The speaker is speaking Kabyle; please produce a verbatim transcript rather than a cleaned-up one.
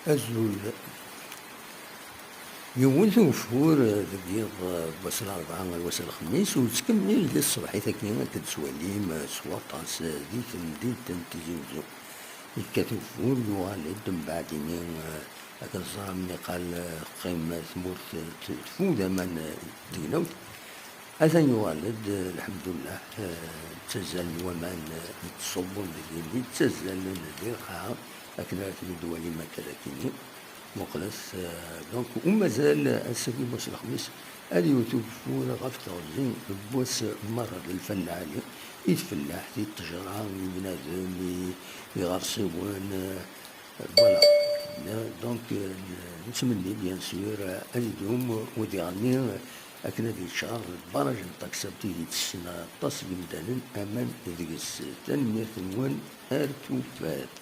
Azul. Yiwen ugeffur deg yiḍ n wass n larebɛa ar wass n lexmis, ur yettkemmil di tṣebḥit-agi, akken tettwalim s waṭas di temdint n Tizi Uzzu. Yekkat ugeffur, yuɣal-d mbeɛd-imi, akken teẓram, niqal teqqim tmurt tfud aman n tegnawt. Atan yuɣal-d, lḥemdullah, eh, ttazzalen waman, eh, yettṣubbun deg yimi, ttazzalen di lqaɛa, akken ara ten-id-twalim akka d akini. Muqlet, eh, donc, u mazal, eh, ass-agi n wass n lexmis, ad yewwet ugeffur ɣef teɣzi n wass merra d lfal lɛali, i tfellaḥt, i ttejra, i bnadem, i iɣersiwen, eh, Voilà. Donc, euh, nettmenni, bien sûr, euh, ad idum wid iɣenni, euh, akken ad yeččar barrage n Taksert i d-itessen aṭas n yimdanen aman deg-s. Tanemmirt-nwen, ar tufat.